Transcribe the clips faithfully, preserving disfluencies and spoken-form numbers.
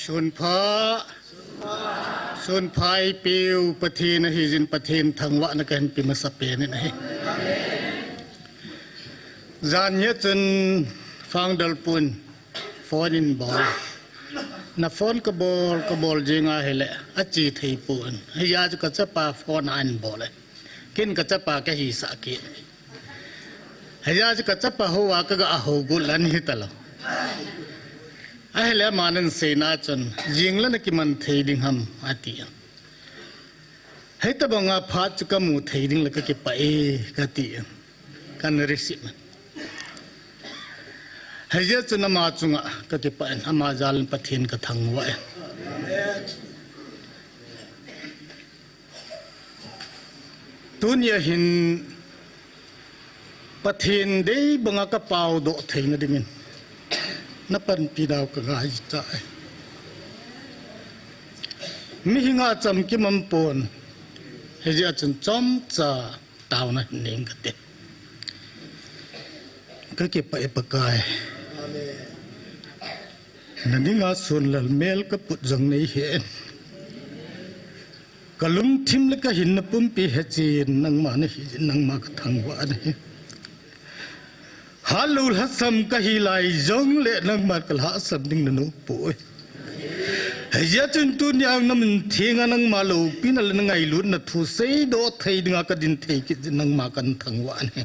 Sunpha, sunpha eipeu Pathen ahi jin, Pathen thangvahna kahin pe masapen in ahi. Jan hi chun founder pun phone in bol. Na phone kabol, kabol jing ahile, ache thei pon. Hijeh chun kachapa phone ahin bol e. Ken kachapa kahisah kit. Hijeh chun kachapa houva kaga hou got le ahin hitalou. Ahile aman aseina chun, jing le nakiman thei ding ham, ati. Hitobanga phat chu kamu thei ding le kakipah e, kati. Kana receive. Hijeh chun ama chunga kakipah in, ama jal in Pathen kathangvah e. Tunia hin Pathen dei banga kapaodoh theina dingin napanpi nau kangai tai. Mihinga chamkim aumpon, hijeh chun chomcha taona hin nei inge kati. Kakipah e Pakai. Nadinga sonlal mel kaput jong neihen. Kalungthim le kahinna pumpi hechen nangma nahi, nangma kathangvah nahi. Hatlou lhasam kahi lai jongle nangman kalhahsam ding nanop poi. Hijeh chun tunia namin thenga nangma loupina le nangailutna thu seidoh thei dinga kadin thei kit jin nangma kathangvah nahi.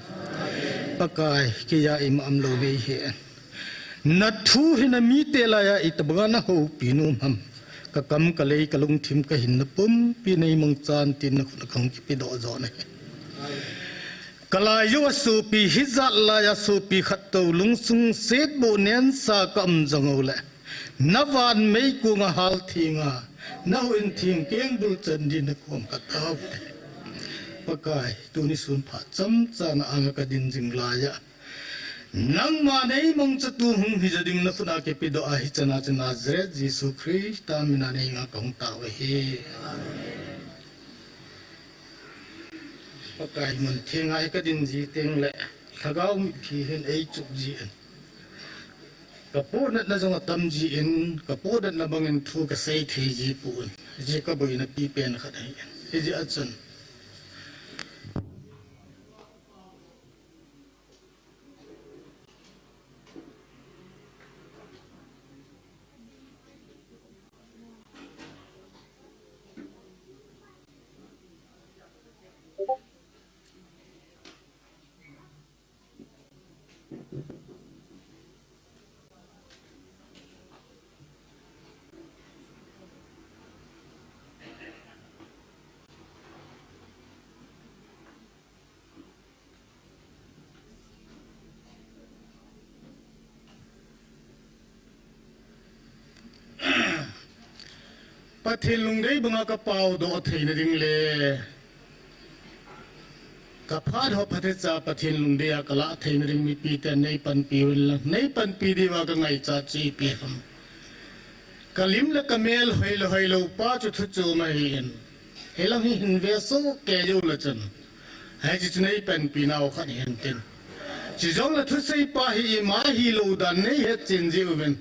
Pakai, keija ima umlou neihen. Nathu hi namite laiya itobanga nahoupi nom ham. Kakam kalei kalungthim kahinna pumpi neimangchan tin nakhut akang kipedoh jo nahi. Kalai jou a sopi hijat laiya sopi khattou lungsung setboh nensa kaum jong ule, navan meikong a halthenga, nahuhhing theng kengbul chan din nakom katao e. Pakai, tuni sunpha chomcha na anga kadin jing laiya nangma neimangchatu hung hija ding nakhut a kipedoh a hichana chu Nazareth Jesu Christa mina neinga kahung tao ahi. Pakai, mun thenga hi kadin ji tengle lhagao mitthi hin eichup jin, kapohnatna jong atam jin, kapohnatna bangin thu kasei thei ji pon, hijeh kaboina pipen khat ahin. Hijeh a chun Pathen lungdei banga kapaodoh theina ding le kaphat ho phatecha Pathen lungdei a kalah theina ding mipiten neipanpi uvin lang, neipanpi diuva kangaichat chu ipi ham. Kalim le kamel hoile hoilou pa chu thu chom ahin. Hilang hi hin ve sohkei joule chun, hiche chu neipanpi nau khat hihen tin, chujongle thusei pa hi ima hilou dan neihet chen jiuvin,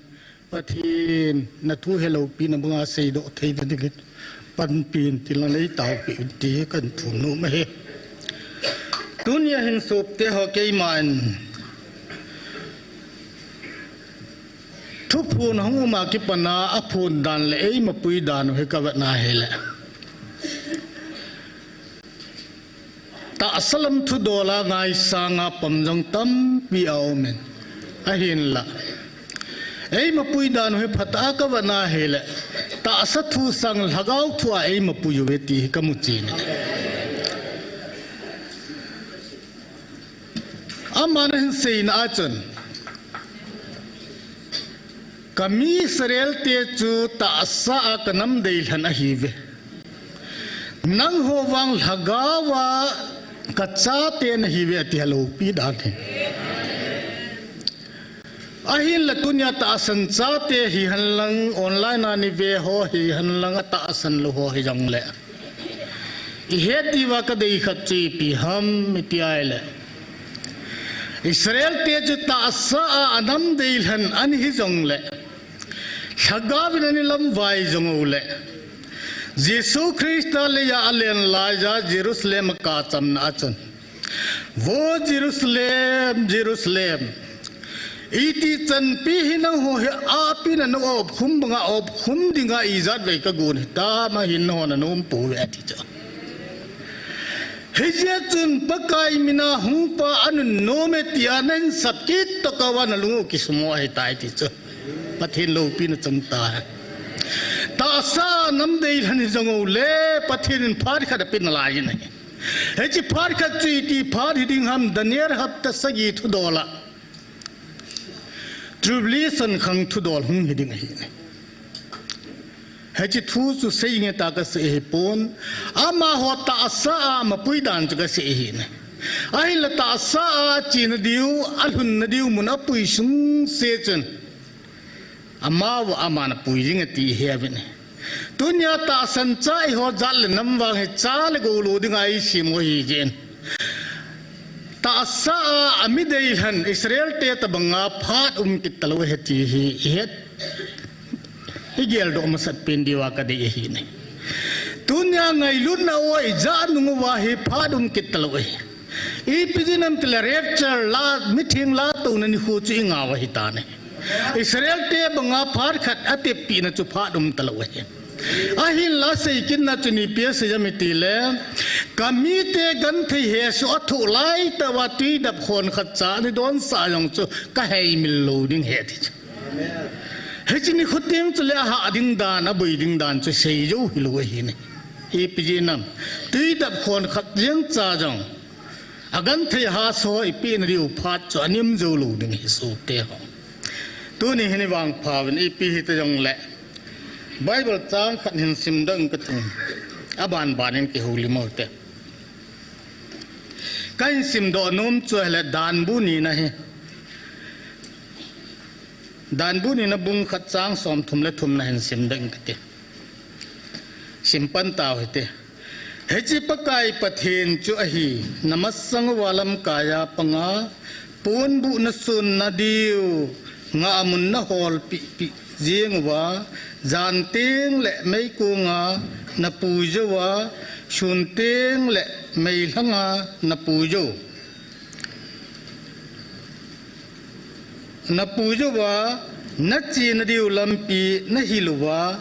Pathen nathu heloupina banga seidoh theina dingin panpi in tin lang neitaopeh un ti hi kahin thum nom ahi. Tunia hin sopte ho keiman thuphon hung uma kipana aphon dan le eimapui dan u hi kavetna hile, tahsa lam thudola ngaisanga pom jong tampi aumin, ahinla eimapui dan u hi phatah a kavetna hile, tahsa thu sang lhagao thua eimapui uve ti hi kamu chen e. Aman ahin seina a chun, kami Israel te chu tahsa a kanam deilhen ahiuve. Nangho vang lhagao a kachate nahiuve ati, heloupi dan hi. Ahinla tunia tahsan chate hihen lang, online a neive ho hihen lang, atahsan lou ho hijongle, ihet diuva kadei khat chu ipi ham iti ahile, Israel te chu tahsa a anam deilhen ana hijongle, Lhagaovin ana lamvai jong uleh, Jesu Christa leiya alen laiya Jerusalem a kachamna a chun, Vo Jerusalem, Jerusalem, iti chanpi hi nangho hi apin ana opkhum banga opkhum dinga ijat vei kagon hitam, ahin nangho nanom pouve ati chu. Hijeh chun Pakai mina hungpa anunnom e tia nahin sap kit tokah uva nalung u kisumo ahitai ti chu. Pathen loupina chang tai. Tahsa nam deilhen hi jong uleh Pathen in phat khat ape nalai in ahi. Hiche phat khat chu iti phat hiding ham, Daniel hapta sagi thudol a Tribulation khang thudol hung hiding ahi. Hiche thu chu seinge ta kasei ahipon, amaho tahsa a mapui dan chu kasei ahi. Ahinla tahsa a chena diu, alhunna diu mun apui sungse chun, amau aman apui ding ati iheuvin. Tunia tahsan cha eiho jat le nam vang hi cha le gou lou dinga eisem u ahijeh in, tahsa a ami deilhen Israel te tobanga phat um kit talou ahi ti hi ihet, igeldoh masat pen diuva kadei ahi. Tunia ngailutna uva ijat nung uva hi phat um kit talou ahi. Ipi jeh ham itile rapture la, mitheng latouna nikho chu ingau ahitan ahi. Israel te banga phat khat ateppina chu phat um talou ahi. Ahinla seikitna chun ipi asei ham itile, kamite genthei hesoh athoh laitah uva twi dap khonkhat cha ana donsah jong chu kaheimil lou ding ahi ati chu. Hiche nikho teng chule ahah ding dan, aboi ding dan chu seijou hilou ahi. Ipi jeh ham, twi dap khonkhat jeng cha jong agenthei hesoh ipehna diu phat chu anem joulou ding ahi soteho. Tuni hin ivangphauvin ipi hita jongle, Bible chang khat hin simdoh inge kati. Abanban in kihoulim u hite. Kahin simdoh nom chu ahile Danbu nina hi. Danbu nina bung khat chang somthum le thumna hin simdoh inge kati. Simpan tau hite. Hiche Pakai Pathen chu ahi, namasang uva lamkaiya panga, ponbuh nasonna diu ngahmun naholpeh peh jeng uva, jan tengle meikonga napui jouva, sun tengle meilhanga napui jou napui jouva, nachena diu lampi nahil uva,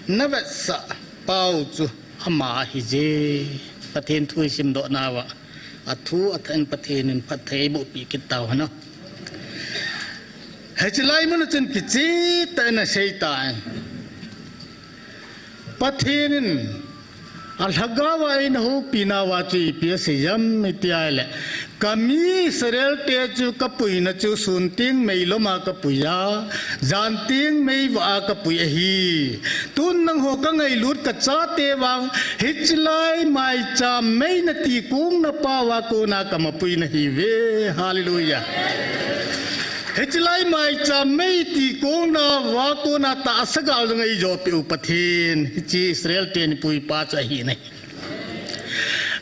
navetsah pau chu ama ahije. Pathen thu isimdoh nauva, athu athah in Pathen in phatthei eiboh peh kit tauhen. Hiche lai muna chun kicheh tah in aseitan. Pathen in alhagaova eina houpi nauva chu ipi asei ham iti ahile, kami Israel te chu kapuina chu sun teng meiloma kapuiya, jan teng meivah a kapui ahi. Tun nangho kangailut kachate vang, hiche lai maicham mei nati kong napauva kona kamapui nahiuve. Hallelujah. Hiche lai maicham mei ti kong nauva kona tahsa gal jong eijopeh u Pathen, hiche Israel ten puipa chu ahi nahi.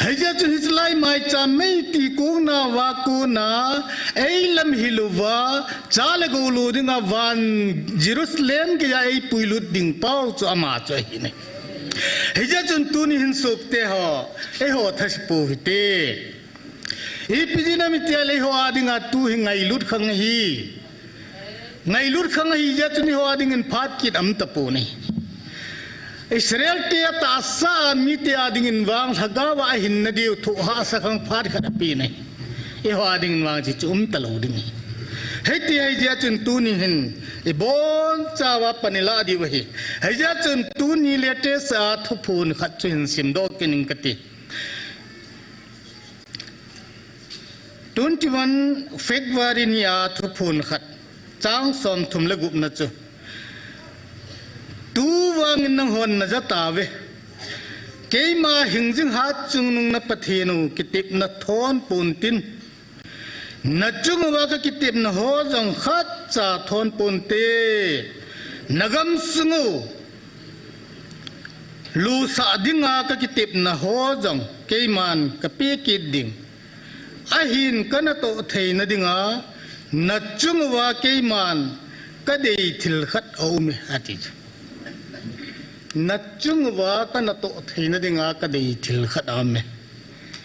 Hijeh chun hiche lai maicham mei ti kong nauva kona eilamhil uva, cha le gou lou dinga van Jerusalem geiya eipuilut ding pau chu ama chu ahi nahi. Hijeh chun tuni hin sopteho, eiho thase pou hite. Ipi jeh ham iti ahile eiho a dinga tu hi ngailut khang ahi. Ngailut khang ahijeh chun eiho a dingin phat kit aum tapon ahi. Israel te tahsa a mite a dingin vang lhagaova ahinna diu thoh hahsa khang phat khat apen ahi. Eiho a dingin vang hiche chu um talou ding ahi. Hiti ahijeh chun tuni hin ibonchauva pan ilah diu ahi. Hijeh chun tuni latest a thuphon khat chu hin simdoh kit inge kati. Twenty-one February nia thuphon khat, chang somthum le gupna chu, tuvangin nanghon najatauve. Keima hingjing hatchungnung na Pathen u kitepna thonpon tin, nachung uva kakitepna ho jong khatcha thonponte. Nagamsung u lusah dinga kakitepna ho jong keiman kapeh kit ding. Ahin kanatoh theina dinga, nachung uva keiman Kadei thil khat aume, ati chu. Nachung uva kanatoh theina dinga kadei thil khat aume.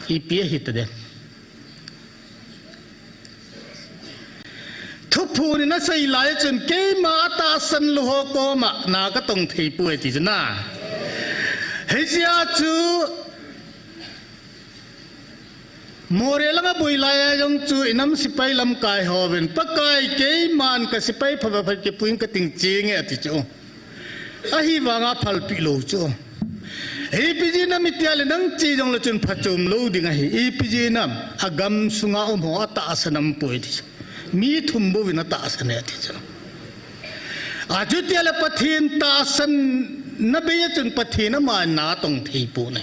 Ipi ahi tadem? Thuphon in asei lai chun keima atahsan lou ho koma na katong thei poi ati chu na. Hijeh a chu Moreh langa boi lai a jong chu inam sepai lamkai hovin, Pakai, keiman ka sepai phabep pha kipuiyin kating chenge ati chu. Ahivanga phalpeh lou chu. Ipi jeh ham itile nang che jongle chun phachom lou ding ahi. Ipi jeh ham, agamsunga um ho atahsan aum poi ati chu. Mi thum bouvin atahsan e ati chu. Achuti ahile Pathen tahsanna bei a chun Pathen aman na atong thei poi.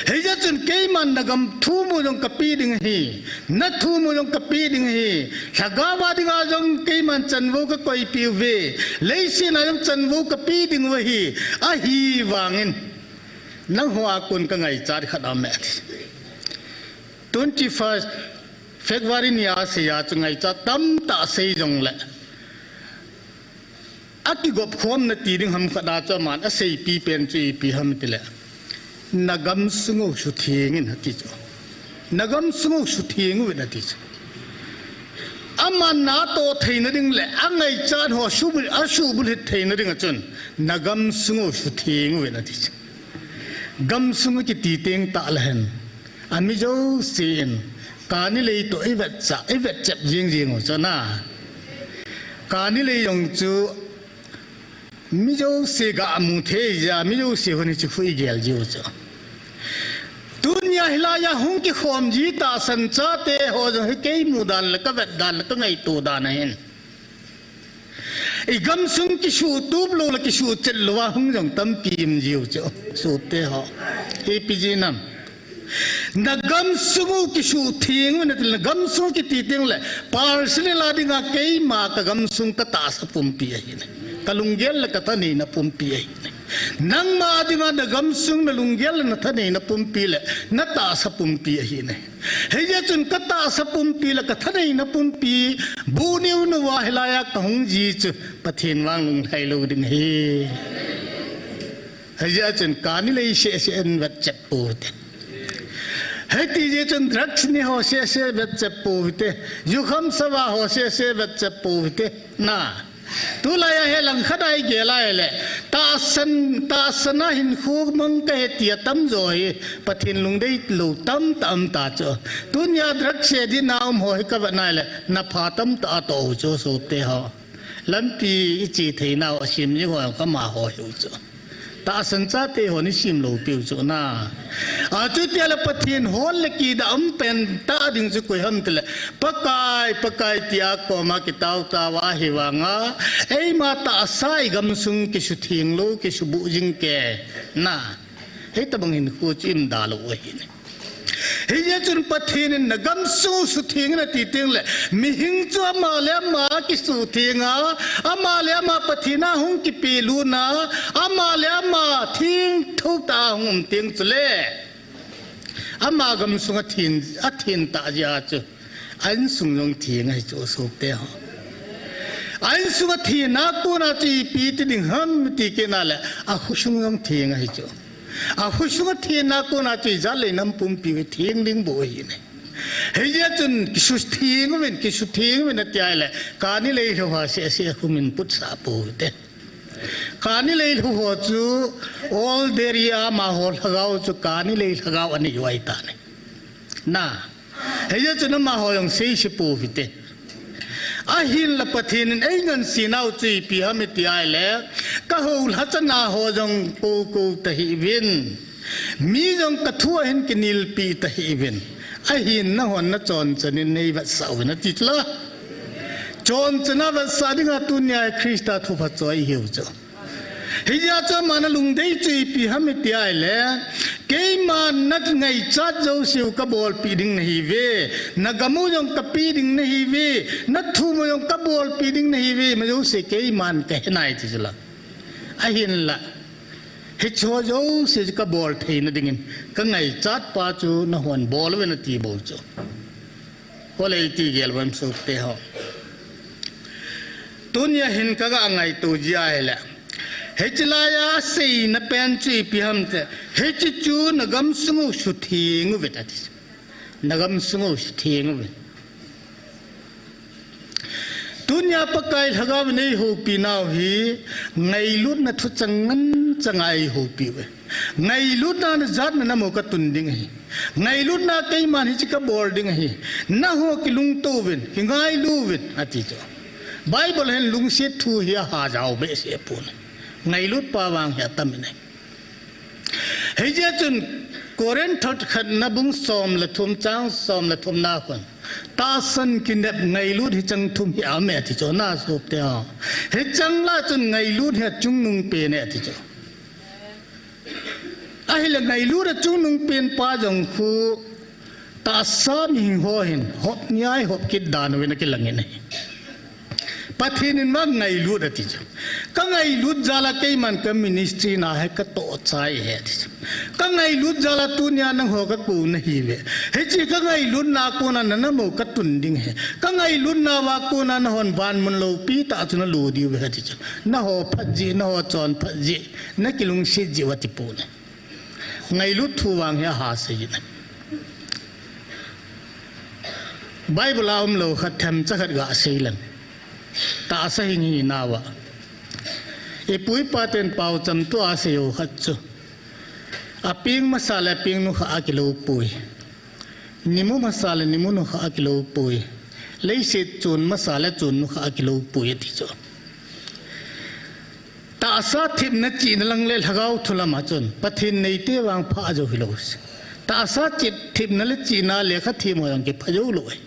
Hijeh chun keiman nagam thum u jong kapeh ding ahi, nathum u jong kapeh ding ahi, lhagao a dinga jong keiman chanvou kakoipeh uve, leiset a jong chanvou kapeh ding u ahi, ahivangin nangho a kon kangaichat khat aume ati. Twenty first February nia asei a chu ngaichat tamtah asei jongle, akigop khomna ti ding ham khat a chu aman aseipi pen chu ipi ham itile, nagamsung u suthengin ati chu. Nagamsung u sutheng uvin ati chu. Aman natoh theina ding le angaichat ho subul, asubulhit theina dinga chun nagamsung u sutheng uvin ati chu. Gamsung kiti teng tah le hen, ami jousen kani lei toh ivetcha, ivetchep jing jing u chu na. Kani lei jong chu mi jouse gamu thei jeh a mi jouse hon hichu khu igel jiu chu. Tunia hilaiya hung kikhom ji tahsan chate ho jong hi keimu dan le kavet dan le kangaito dan ahin, igamsung kisuhtup lou le kisuhchet lou a hung jong tampi um jiu chu, sopi teho. Ipi jeh ham? Nagamsung u kisuhtheng uvin atile, nagamsung kiti tengle personal a dinga keima kagamsung katahsa pumpi ahi ne. Kalunggel le kathaneina pumpi ahi ne. Nangma dinga nagamsung, nalunggel le nathaneina pumpi le natahsa pumpi ahi ne. Hijeh chun katahsa pumpi le kathaneina pumpi buhniu nauva hilaiya kahung ji chu Pathen vang lunglhai lou ding ahi. Hijeh chun kani lei sehseh in vetchep pou hite. Hiti jeh chun drugs ne ho sehseh vetchep pou hite. Jukham sava ho sehseh vetchep pou hite. Na. Tulaiya hi langkhat a igel a ahile, tahsan, tahsan a hinkho mang kahi ti atamjo hi Pathen lungdei lou tamtah aum ta chu. Tunia drugs se dinga um ho hi kavet a ahile, napha tamtah atoh u chu, sopi teho. Lampi iche theinau asem jing ho amaho hiu chu. Tahsan chate hon isem lou piu chu na. Achuti ahile Pathen hol le kidah um pen tah ding chu koi ham itile, Pakai, Pakai tia koma kitao tao ahivanga eima tahsa igamsung kisutheng lou, kisubuh jing kei na. Hitobang hinkho chu imda lou ahi ne. Hijeh chun Pathen in nagamsung u suthengin ati tengle, mihem chu ama le ama kisuthenga, ama le ama Pathen a hung kipelutna, ama le ama thengtho tah a hung um teng chule, ama gamsung athen, athen tah jeh a chu, a insung jong theng ahi chu, sopi teho. A insung athenna kona chu ipi ti ding ham ti kit a ahile, akhosung jong theng ahi chu. Akhosung athenna kona chu ijat le inam pumpi u theng ding bou ahi ne. Hijeh chun kisutheng uvin, kisutheng uvin ati ahile, kani lei lhou ho sehseh khu min putsah pou hite. Kani lei lhou ho chu old area amaho lhagao chu kani lei lhagao anei u ahi ta ne. Na. Hijeh chun amaho jong seise pou hite. Ahinla Pathen in eingansena u chu ipi ham iti ahile, kahoulhachana ho jong kou kou tahih uvin, mi jong kathu a hin kinelpi tahih uvin, ahin nanghon nachonchan in neivetsah uvin ati chu la. Chonchan a vetsah dinga tunia Christa thupha choi ihiu chu. Hijeh a chu ama nalungdei chu ipi ham iti ahile, keiman nangaichat jouseu kabolpeh ding nahiuve, nagam u jong kapeh ding nahiuve, nathum u jong kabolpeh ding nahiuve, ima jouse keiman kahe nai ti chu la. Ahinla, hicheho jouse chu kabol theina dingin kangaichat pa chu nanghon bol uvin ati bou chu. Hole iti gel uvem sopi teho. Tunia hin ka ga ngaito ji ahile, hiche laiya seina pen chu ipi ham te, hiche chu na gamsung u sutheng uvin ati. Na gamsung u sutheng uvin. Tunia Pakai Lhagao in eihoupi nau hi ngailutna thuchang ngen changa eihoupi uve. Ngailutna na jat na namu ka tun ding ahi. Ngailutna keiman hiche ka bol ding ahi. Naho kilungto uvin, kingailu uvin, ati chu. Bible hin lungset thu hi aha jao behseh pon. Ngailut pa vang hi atam in ahi. Hijeh chun Corinth thot khatna bung som le thum chang som le thumna khun, tahsan, kinep, ngailut hicheng thum hi aum e ati chu, na sop te ho. Hicheng lah chun ngailut hi achungnung pen e ati chu. Ahile ngailut achungnung pen pa jong khu tahsa mihing ho hin hop ngai hop kit dan uvin akilang in ahi. Pathen in vang ngailut ati chu. Ka ngailut jal a keiman ka ministry na hi ka toh chai e ati chu. Ka ngailut jal a tunia nangho ka kou nahi uve. Hiche ka ngailutna kona na namu ka tun ding ahi. Ka ngailutna va kona nahon van mun loupi tah chu na lo diu ahi ati chu. Naho phat jeh, naho chon phat jeh, na kilungset jeh u ati pon ahi. Ngailut thu vang hi aha sei in. Bible a umlou khat themcha khat ga sei leng. Tahsa hing hi nau a. Ipu ipa ten pao cham tua sei u khat chu. Apeng masa le apeng nu kha akilou poi. Nimu masa le nimu nu kha akilou poi. Leiset chun masa le chun nu kha akilou poi ati chu. Tahsa thepna chihna lang le lhagao thu lam a chun Pathen neite vang pha jou hilou. Tahsa chih thepna le chihna le kha them ho jong kipha jou lou e.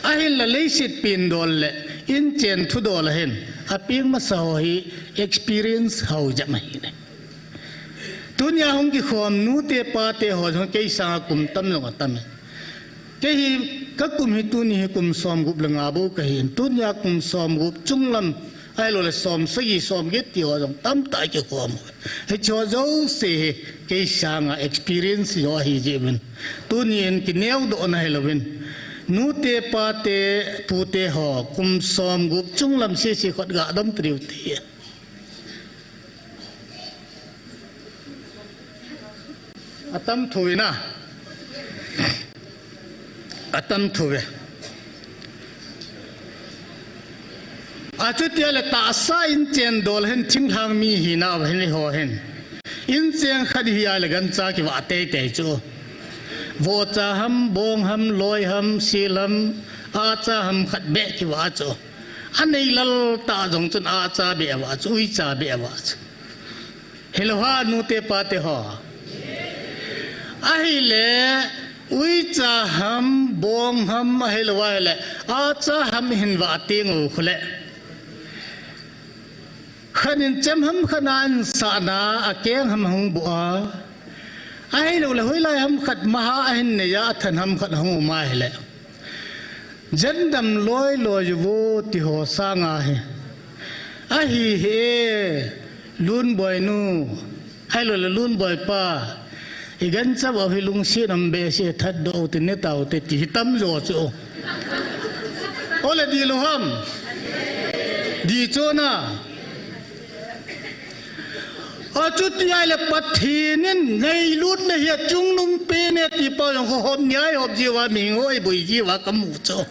Ahinla leiset pen dol le inchen thu dol a hin apeng masa ho hi experience hao jep ahi ne. Tunia hung kikhom nute pate ho jong kei sanga kum tam jong atam e. Kei hi ka kum hi tuni hi kum som gup le nga bou kahi in, tunia kum som gup chunglam ahilou le som sagi som get ti ho jong tamtah kikhom. Hiche ho jouse hi kei sanga experience ho ahi jeh uvin. Tuni in kineo doh na hilou vin. Nute pate pute ho kum som gup chunglam sese khut ga dam triu ti. Atam thou vin a. Atam thou ve. Achuti le tahsa inchen dol hin thinglhang mi hina hin ho hin. Inchen khat hi a le gancha kivah teitei chu. Vohcha ham, bong ham, loi ham, sil ham, acha ham khat beh kivah chu. Anei lal tah jong chun acha beh avah chu, uicha beh avah chu. Hilou ham nute pate ho. Ahile, uicha ham, bong ham, ahilou ahile, acha ham hin vah teng u khu le. Khat in chem ham khat na ahin sah na, akeng ham ahung boh a. Ahilou le, hoilai ham khat maha ahin nei a, athan ham khat ahung um ahile. Jendam loi loi uvo ti ho sanga hi. Ahi he, Lunboi nu, ahilou le Lunboi pa, i gancha bou hi lungset um behseh, that doh u te, ne tau te ti hi tam jo chu. Ole di lou ham. Di chu na. Achuti ahile Pathen in ngailutna hi achungnung pen e ti pa jong khu hop ngai hop jiu va mi ngoi boi jiu va kamu chu.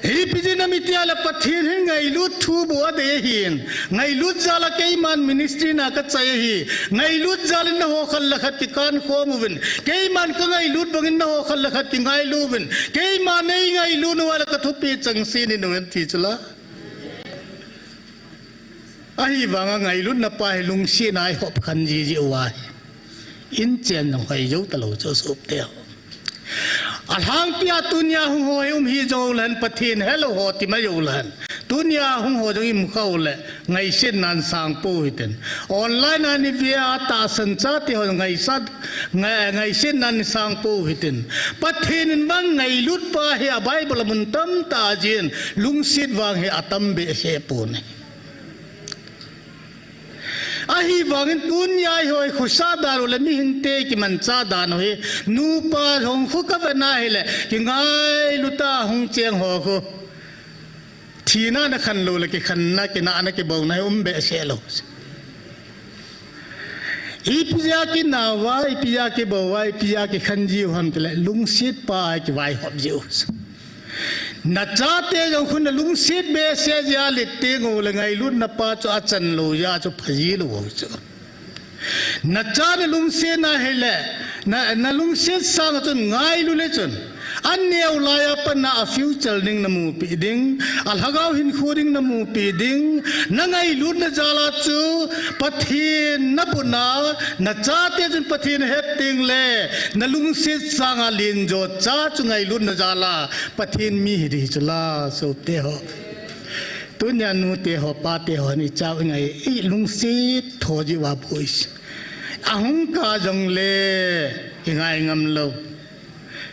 Ipi jeh inem itile Pathen hin ngailut thu bou adei ahin. Ngailut jal a keiman ministry na kachai ahi. Ngailut jal in naho khat le khat kikan khom uvin. Keiman kangailut bangin naho khat le khat kingailu uvin. Keiman neingailu nau le kathupi changse ni nau hen ti chu la. Ahivanga ngailutna pa hi lungsetna a ihop khen jiji uva hi. Inchen jong hoi jou talou chu sop te ho. Alhangpia tunia hung ho hi um hi jou lehen Pathen helou ho ti mai jou lehen. Tunia hung ho jong i mu khau le ngaisetnan sang pou hitin. Online a ni via tahsan chate ho ngaisat, ngai, ngaisetnan ni sang pou hitin. Pathen in vang ngailut pa hi a Bible a mun tamtah a jin lungset vang hi atam behseh pon ahi. Ahivangin tunia ihoi khosah dan u le mihingte kimanchah dan u hi, nupa hung khu kavena hile, kingailuta hung cheng ho khu. Thina nakhan lou le kikhenna, kinahna, kibouna hi um behseh lou. Ipi jeh a kinau va, ipi jeh a kibou va, ipi jeh a kikhen jiu ham tile, lungset pa a kivaihop jiu. Nachate jong khu nalungset behseh jeh a let teng uleh ngailutna pa chu achan lou jeh a chu pha ji lou chu. Nacha nalungset na hile, na, nalungset sang a chun ngailu le chun, aneo lai a pat a afuture ding namupi ding, alhagao hinkho ding namupi ding, nangailutna jal a chu Pathen nabon a, nachate chun Pathen ahet teng le, nalungset sang a lenjo cha chu ngailutna jal a Pathen mi hi ding hi chu la, sopi teho. Tunia nute ho, pate ho, ichan ngai, ilungset tho jiu va bois. Ahung kah jongle, ingai ngam lou.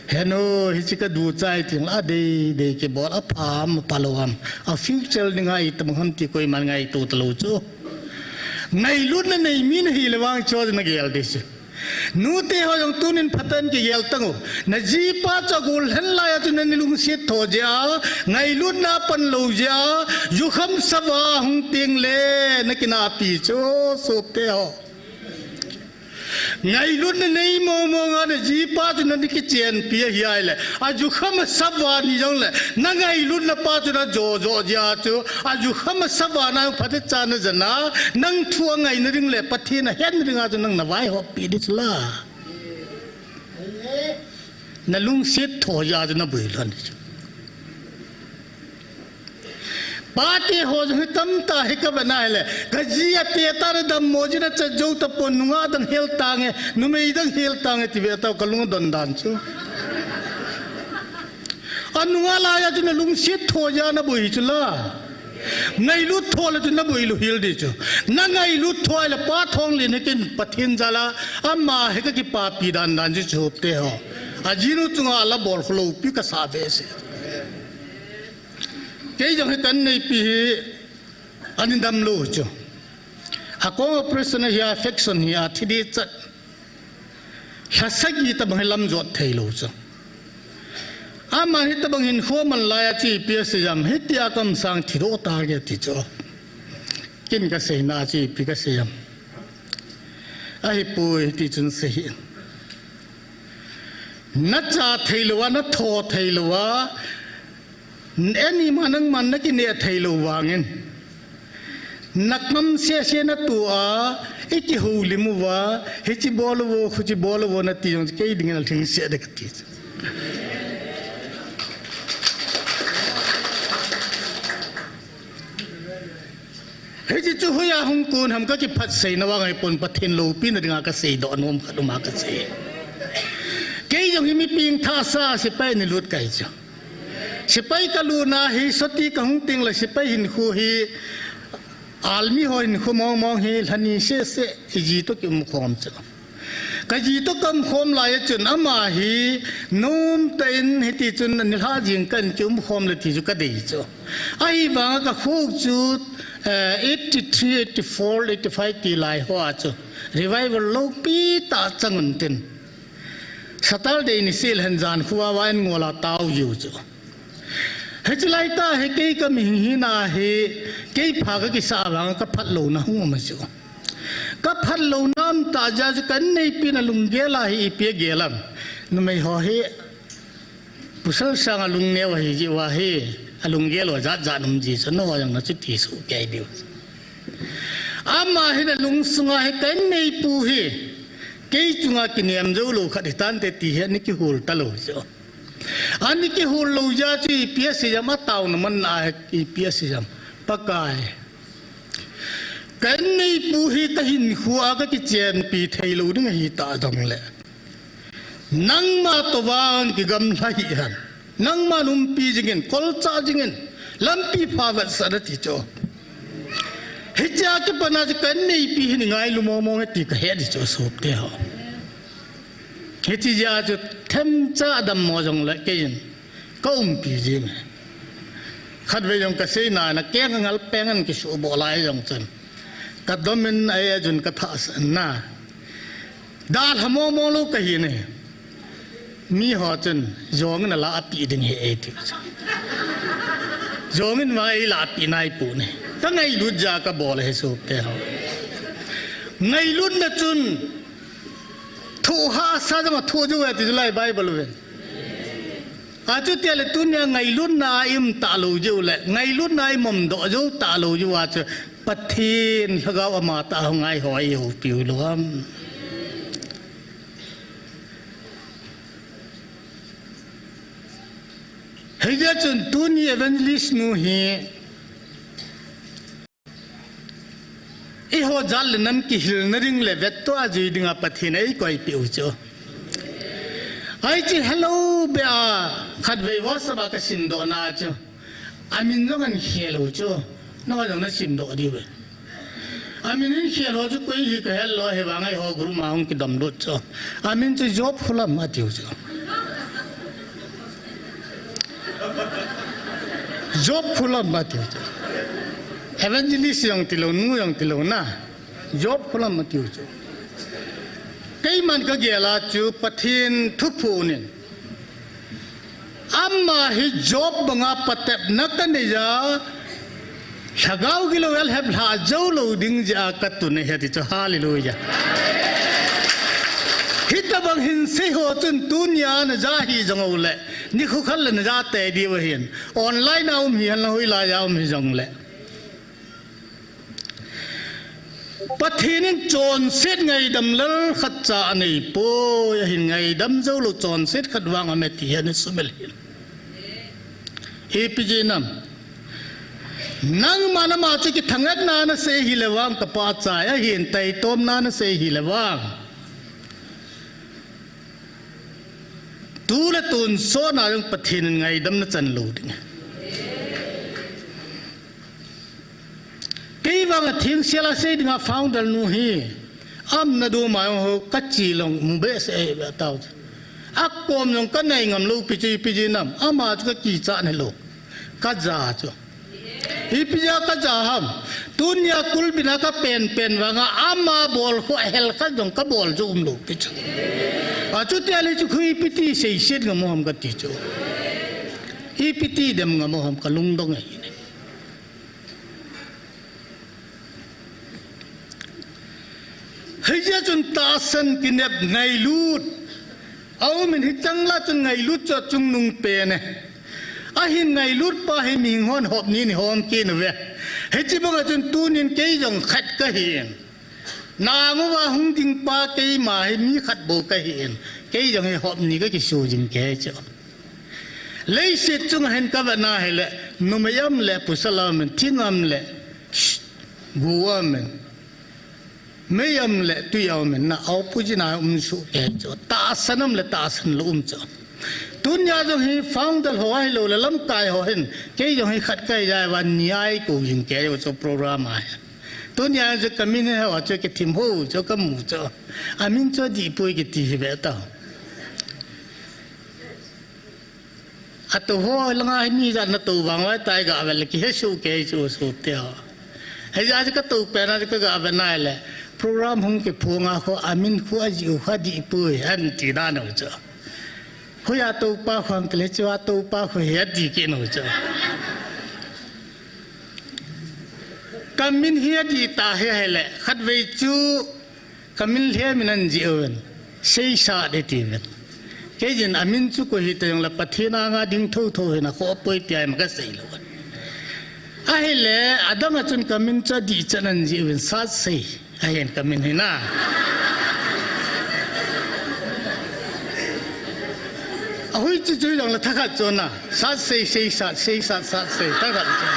Henu, hiche kaducha e tin, adei, dei kibol, apha am, apha lou am. Afuture ding a itobang ham ti koiman ngaito talou chu. Ngailutna nei mi nahi le vang chu nagel ding chu. Nute ho jong tunin phatah in kigel tangu. Najipa chu agol lhen lai a chu nani lungset tho jeh a, ngailutna pan lou jeh a, jukham sava hung teng le, nakinahpi chu, sopi teho. Ngailutna nei mong mong a najipa chu nani kichenpi ahi a le, ajukham sava ni jongle, nangailutna pa chu najo jo jeh a chu, ajukham sava na phatecha najan a, nang thu angaina ding le, Pathen ahetna ding a chu nang navaihoppi ding chu la. Nalungset tho jeh a chu naboi lhon chu. Pate ho jong hi tamtah hi kavet na hile, kaji ate tah a dammo jeh in achat jou tapon, nungah dang hel tange, numei dang hel tange, ti ve tau kalung adon dan chu. Anungah lai a chu nalungset tho jeh a naboi chu la. Ngailut tho le chu naboi lou hel ding chu. Nangailut tho le Pa Thonglen hi kin Pathen jal a, ama hi kakipapi dan dan chu, sopi teho. Ajinu chunga ala bol kholou pi kasa behseh. Kei jong hi kaneipi hi ani damlou chu. Akong operation ahi a, infection ahi a, thi ding chat. Lha sagi tobang hi lamjot theilou chu. Aman hitobang hinkho man lai a chu ipi asei em, hitia kaum sang thidoh tange ti chu. Ken kaseina chu ipi kasei em. Ahipoi ti chun sei hih in. Nacha theilou a, natho theilou a, Ani ma nangman nakineh theilou vangin, nakam sese natoh a, ikihoulim uva, hiche bol uvo, khuche bol uvo nati jong kei dingin alhingset ding kati. Hiche chu hoiya hung kon ham kakiphatseina vang ahipon, Pathen loupina dinga kaseidoh nom khat uma kasei. Kei jong hi mi pengthah sa sepai in eilut kahi chu. Sepai kalutna hi, soti kahung tengle sepai hinkho hi, army ho hinkho mong mong hi, lhani sese, iji toh kiumkhom chu. Kaji toh kaumkhom lai a chun, ama hi, nomtah in hiti chun, nilhah jing kah in kiumkhom le ti chu kadei chu. Ahivanga kakho chu, eh, eighty-three, eighty-four, eighty-five ti lai hoa chu. Revival loupi tah chang un tin. Saturday niseh lhen jan khovah a in ngol a tao jiu chu. Hiche laitah hi kei kamihing hina hi, kei pha kakisah vanga kaphatlouna hung um ahi chu. Kaphatlouna umtah jeh a chu ka inneipi in alunggel a hi ipi agel am. Numei ho hi, pasal sanga lungneo ahi jeh uva hi, alunggel u jat jat um ji chu, nangho jong nachuti soh kei diu. Ama hin alungsunga hi ka inneipu hi, kei chunga kinem joulou khat hitante ti hi ana kihol talou chu. Ana kihol lou jeh a chu ipi asei em, ataona manna a hi ipi asei em. Pakai, ka inneipu hi kahinkho a kakichenpi theilou ding ahitah jongle, nangma toh vang kigamla hih hen. Nangman umpi jingin, kolchah jingin, lampi pha vetsah in ati chu. Hichea kipat a chu ka inneipi hin eingailu mong mong e ti kahet ding chu, sopi teho. Hiche jeh a chu themcha dammo jongle keiyin kaumpi jing e. Khatvei jong kaseina, nakeng kangal peng in kisuhboh lai jong chun, kadomin, ajun kathahsan na. Dalha mong mong lou kahi ne. Miho chun jong nala api ding ahi ati chu. Jong in vang ei lahpeh nai pon e. Ka ngailut jeh a ka bol ahi sopi teho. Ngailutna chun thoh hahsa jong a thoh jou ahi ti chu lai Bible uvin. Achuti le tunia ngailutna a i um talou jeh u le, ngailutna a i momdoh jou talou jeh uva chu Pathen Lhagao amatah a hung ngai ho i houpi u lou ham. Hijeh chun tuni evangelist nu hi, eiho jat le nam kihilna ding le vettoh a jui dinga Pathen in eikoipeh u chu. Ahi chu hello be a khatvei WhatsApp a ka simdoh na chu. Amin jong ahin khel u chu. Nangho jong na simdoh diu ve. Amin ahin khel u chu koi hi ka het lou, hivang eiho group ma hung kidom lut chu. Amin chu Job Khulam atiu chu. Job Khulam atiu chu. Evangelist jong tilou, nu jong tilou na. Job Khulam atiu chu. Keiman ka gel a chu Pathen thupha in. Ama hi Job banga patepna ka nei a, Lhagao gilou el hep lha jou lou ding jeh a ka tun ahi ti chu, hallelujah. Hitabang hinsei ho chun tunia na ja hi jong u le, nikho khat le na ja tei diu ahin. Online a um hi hen lang hoilai a um hi jong le. Pathen in chonset ngaidam lal khatcha anei poi, ahin ngaidam jou lou chonset khat vang aume ti hi ana sumil hin. Ipi jeh ham. Nangma nama chu kithangvahna na sei hile vang ka pachai, ahin taitomna na sei hile vang. Tu le tun sot na jong Pathen in ngaidam na chan lou ding. Kei vang a theng sel a sei dinga founder nu hi. Am na du ma jong ho ka chi long mu behseh e be tao. Akom jong ka nei ngam lou pi chi pi ji nam. Ama chu ka kichat ne lou. Ka ja chu. Ipi jeh a ka ja ham. Tunia kulbin a ka pen pen vanga ama bol khu a hel khat jong ka bol chu um lou pi chu. Achuti le chu khu ipi ti seiset ngam u ham ka ti chu. Ipi ti dem ngam u ham ka lungdong e. Hijeh chun tahsan kinep ngailut. Aumin hichang la chun ngailut chu chungnung pen e. Ahin ngailut pa hi mihing hon hop ni ni hom kit uve. Hiche banga chun tunin kei jong khat ka hin. Nang uva hung ding pa keima hi mi khat bou ka hin. Kei jong hi hop ni ka kisu jing kei chu. Leiset chunga hin ka vet na hile, numei am le pasal am in, thing am le gu am in, mei am le tui am in, na opposite na um soh kei chu. Tahsan am le tahsan lou um chu. Tunia jong hi founder ho ahilou le lamkai ho hin, kei jong hi khat ka hi jeh uva ni a eikou jing kei u chu program a hin. Tunia jong ka min hi ho chu kithim ho chu ka mu chu. Amin chu adih poi kiti hi ve ta. Atou ho langa hi mi jat na tou vang vai tai ga vel kihe soh kei chu sopi teho. Hijeh a chu ka tou pen a chu ka ga vet na le program hung kiphong a khu amin khu ajih u khu adih poi ahin ti dan u chu. Hoiya toupa khu ham kile chu a toupa khu hi ati kit u chu. Ka min hi adih ta hi ahile khatvei chu Ka min lhem in ahin jih uvin, Seisat ati uvin. Kei jin amin chu koi hita jongle Pathen anga ding thotho hin akhoh poi tia ima kasei lou uvin. Ahile, adang a chun ka min chu adih chan ahin jih uvin, Satsei ahin ka min hi na. Ahui chu chu jongle thakhat chu na. Satsei, Seisat, Seisat, Satsei, thakhat chu.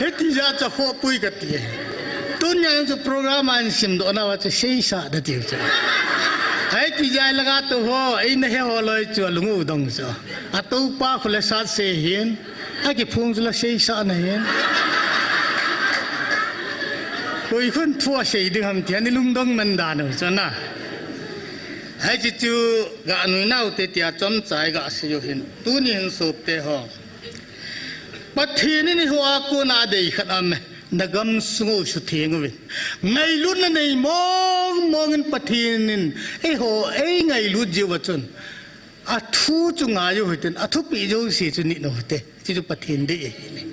Hiti jeh a chu akhoh poi kati. Tunia jong chu program a hin simdoh nauva chu Seisat ati chu. Hiti jeh a langa tou ho, eina he ho loi chu alung u dong chu. Atoupa khu le Satsei ahin, akiphong chu le Seisat ahin. Koi khun thu asei ding ham ti, ani lungdong man dan u chu na. Hiche chu ga nui nau te tia chomcha i ga sei u hin. Tuni hin sopte ho. Pathen in eiho a kona adei khat aume, na gamsung u sutheng uvin. Ngailutna nei mong mong in Pathen in eiho eingailut jiu va chun. Athu chu ngai u hitin, athupi jouse chu nit u hite. Hichu Pathen deina ahi.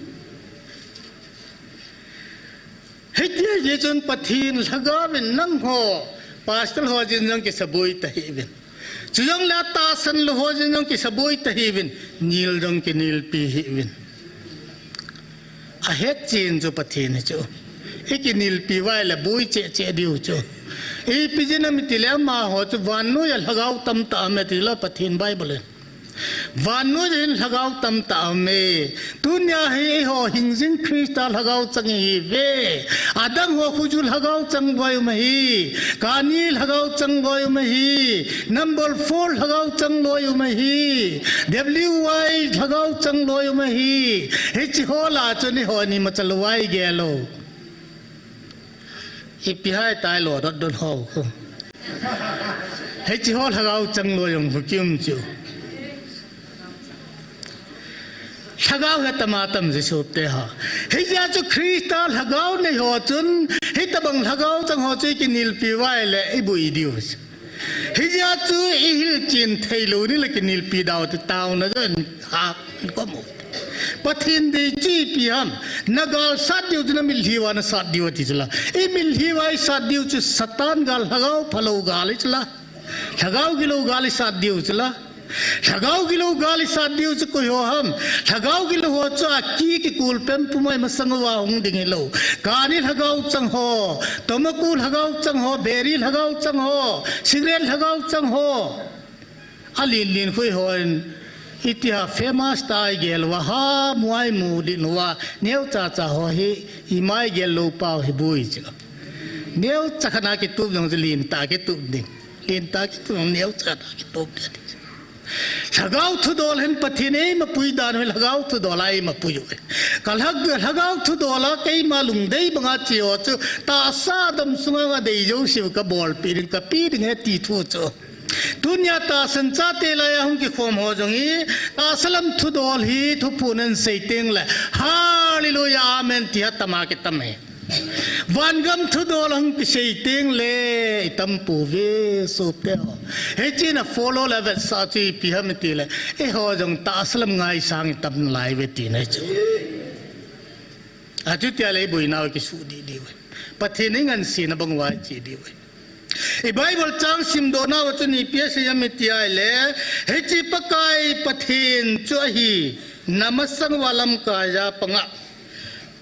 Hitia hi chun Pathen Lhagao vin nangho, pastor ho jin jong kisaboi tahih uvin. Chujongle tahsan lou ho jin jong kisaboi tahih uvin. Nil jong kinilpi hih uvin. Ahet chen chu Pathen hi chu. Ikinilpi uva ahile boi cheh cheh diu chu. Ipi jeh ham itile amaho chu vannoiya lhagao tamtah aume tilou Pathen Bible in. Vannoiya hin lhagao tamtah aume. Tunia hi eiho hingjing Christa lhagao chang ihiuve. Adang ho khu chu lhagao chang loi um ahi. Kani lhagao chang loi um ahi. Number four lhagao chang loi um ahi. W Y lhagao chang loi um ahi. Hiche ho lah a chun eiho ni machal vai gel lou. Ipi ham itilou dot dot ho khu. Hiche ho lhagao chang loi um khu kium chu. Lhagao hi atama tam Jesu te ho. Hijeh chun Christa lhagao nei ho chun, hitobang lhagao chang ho chu ikinilpi uva ahile iboi diu. Hijeh chun ihil chen thei lou ding le kinilpi dau te taona jong ha ko mo. Pathen dei chu ipi ham, nagal sat diu chu namitlhi uva nasat diu ati chu la. Imitlhi uva isat diu chu Satan gal, lhagao phalou gal hi chu la. Lhagao gilou gal isat diu chu la. Lhagao gilou gal isat diu chu koi ho ham. Lhagao gilou ho chu aki kikul pempum a imasang uva hung ding hilou. Kani lhagao chang ho, tomaku lhagao chang ho, beri lhagao chang ho, cigarette lhagao chang ho. Alen len khu eihon, iti ham famous tah a igel uva, ha, mu a imu ding uva, neocha cha ho hi, ima igel lou pau hi boi chu. Neocha khat a kitup jong chu lentah kitup ding. Lentah kitup jong neocha khat a kitup ding. Lhagao thudol hin Pathen eimapui dan hi lhagao thudol a eimapui uve. Ka lhag-, lhagao thudol a keima lungdei banga che ho chu, tahsa dam sunga dei jouseu kabolpeh ding, kapeh ding ahi ti thu chu. Tunia tahsan chate laiya hung kikhom ho jong hi, tahsa lam thudol hi thuphon in sei teng le, hallelujah, amen, ti ha tama kitam e. Vangam thudol hung kisei teng le, itam pouve, sopi ho. Hiche na follow le vetsah chu ipi ham itile, eiho jong tahsa lam ngaisang itam nalai uve tina chu. Achutia le iboinau kisuh didi uve. Pathen in ngansena bang uva che di uve. I Bible chang simdoh nauva chun ipi asei ham iti ahile, hiche Pakai Pathen chu ahi, namasang uva lamkaija panga